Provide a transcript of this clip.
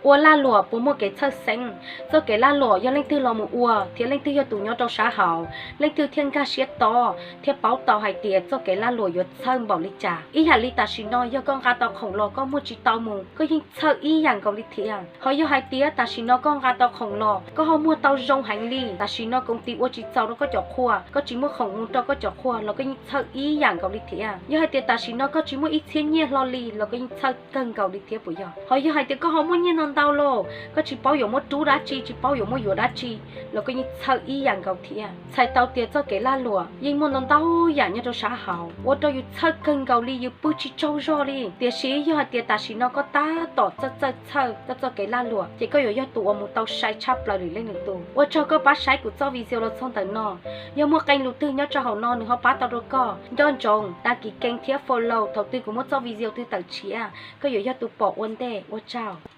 Ua lag luam puas muaj kev txhawj xeeb? Txoj kev lag luam yog leej twg los mus ua thiab leej twg yog tus nyob rau sab hauv, leej twg thiaj nkag siab to thiab paub tau hais tias txoj kev lag luam yuav txhawj npaum li cas. Ib yam li tam sim no yog koj nqa tau khoom los koj muag tsis tau mus, koj yeej txhawj ib yam nkaus li thiab. Ho yog hais tias tam sim no koj nqa tau khoom los koj ho muag tau zoo heev li, tam sim no koom tis ua tsis txaus rau koj cov qhua, koj tsis muaj khoom mus rau koj cov qhua los koj yeej txhawj ib yam nkaus li thiab. Yog hais tias tam sim no koj tsis muaj ib txhiab nyiaj hlo li los koj yeej txhawj kawg nkaus li thiab puas yog? Ho yog hais tias koj ho muaj nyiaj no ntau lauj, koj tsis paub yuav muab rub dab tsi, tsis paub yuav muab yuav dab tsi los koj yeej txhawj ib yam nkaus thiab. Txhais tau tias txoj kev lag luam yeej muaj ntau ntau yam nyob rau sab hauv ua rau yus txhawj kawg nkaus li, yus pw tsis tsaug zog li. Tiam sis yog hais tias tam sim no koj tab tom txawj txawj txhawj koj txoj kev lag luam ces koj yuav yog tus uas mus tau sai tshaj plaws li leej lwm tus. Ua tsaug koj pab saib kuv txoj video los txog ntawm no. Yog muaj qee lus twg nyob rau hauv no nws ho pab tau rau koj, nco ntsoov đăng ký kênh thiab follow, thaum twg kuv muab txoj video twg tawm tshiab koj yuav yog tus pom ua ntej. Ua tsaug.